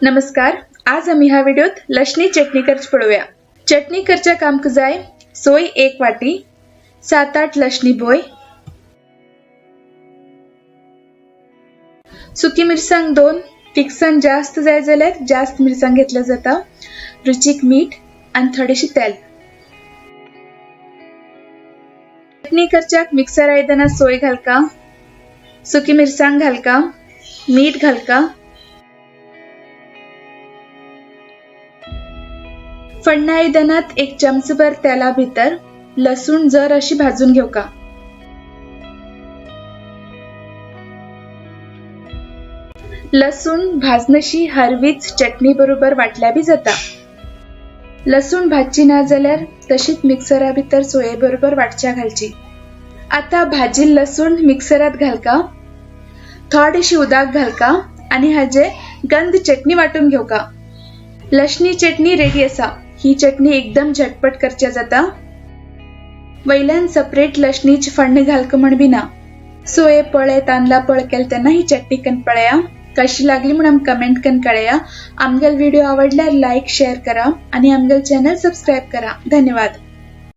नमस्कार, आज आम्ही ह्या व्हिडिओत लसणी चटणी करची पळोवया। चटणी करच्याक आमकां जाय सोय 1 वाटी, 7-8 लसणी बोय, सुकी मिरसांग 2, तिखसाण जास्त जाय जाल्यार जास्त मिरसांग घेतल्या जाता, रुचीक मीठ आनी थोडेशे तेल। चटणी करच्याक मिक्सर आयदनां सोय घालका, सुकी मिरसांग घालका, मीठ घालका, फण्णा आयदनात 1 चमचभर तेला भितर लसूण जर अशी भाजून घेवका। लसूण भाजनशी हरवीच चटणी बरोबर वाटल्या बी जाता। लसूण भाजची ना जाल्यार तशीच मिक्सरा भितर सोये बरोबर वाटच्या घालची। आता भाजी लसूण मिक्सरात घालका, थोडीशी उदक घालका आणि हाजे गंध चटणी वाटून घेवका। लसणी चटणी रेडी आसा। ही चटणी एकदम झटपट करच्या जाता। वयल्यान सेपरेट लसणीची फण्ण घालका म्हण बी ना। सोये पळे तांदळा पळ केले तेन्ना ही चटणी कन पळया। कशी लागली म्हण आमकां कमेंट कन कळया। आमगेल व्हिडिओ आवडल्यार लायक शेअर करा आणि आमगेल चॅनल सबस्क्राइब करा। धन्यवाद।